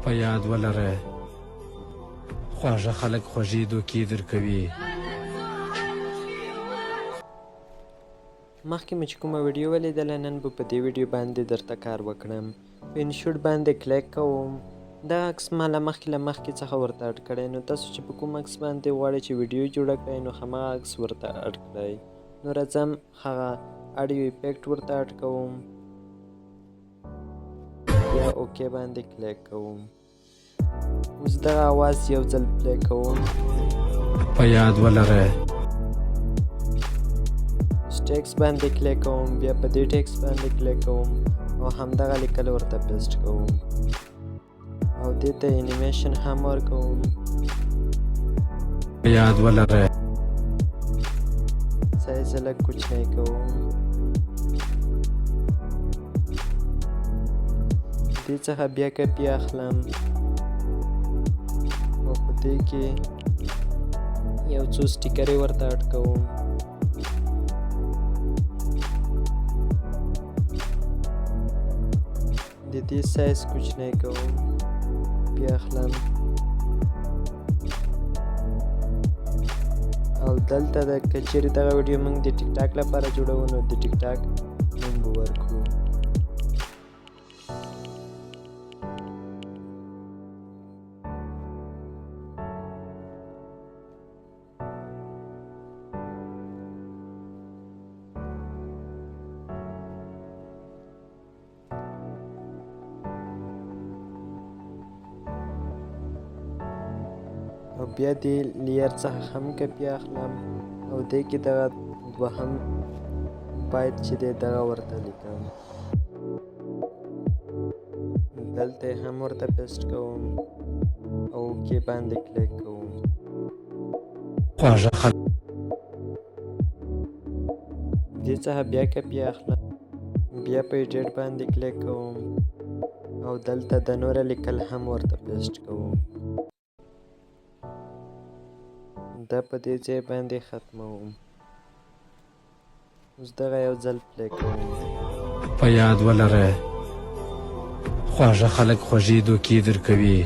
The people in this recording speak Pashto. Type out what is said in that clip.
په یاد ولره، خواږه خلک خوږې دوکې درکوي. مخکې مې چې کومه ویډیو ولیدله، نن به په دې ویډیو باندې درته کار وکړم. په InShot باندې کلیک کوم. دا عکس ما له مخکې له مخکې څخه ورته add کړی، نو تاسو چې په کوم عکس باندې غواړئ چې ویډیو جوړه کړئ، نو هماغه عکس ورته add کړئ. نو راځم هغه audio effect ورته add کوم، بیا OK باندې کلیک کوم. اوس دغه اواز یو ځل play کوم. په یاد ولره، ټیکس باندې کلیک کوم، بیا په دې ټیکس باندې کلیک کوم او همدغه لیکل ورته paste کوم او دې ته انیمیشن هم ورکوم. په یاد ولره، سایز یې لږ کوچنی کوم. دې څخه بیا کپي اخلم او په دې کې یو څو سټیکرې ورته add کوم. د دې سایز کوچنی کوم، بیا اخلم او دلته د که چیرې دغه ویډیو موږ د ټیک ټاک لپاره جوړوو، نو د ټیک ټاک نوم به ورکړو. او بیا دې layer څخه هم کپي اخلم او دې کې دغه دوهم بیت چې دی دغه ورته لیکم، دلته یې هم ورته paste کوم او OK باندې کلیک کوم. خواږه خلک دې څخه بیا کپي اخلم، بیا په edit باندې کلیک کوم او دلته د نوره لیکل هم ورته paste کوم. دا په دې ځای باندې ختموم. اوس دغه یو ځل play کوم. په یاد ولره، خواږه خلک خوږې دوکې درکوي.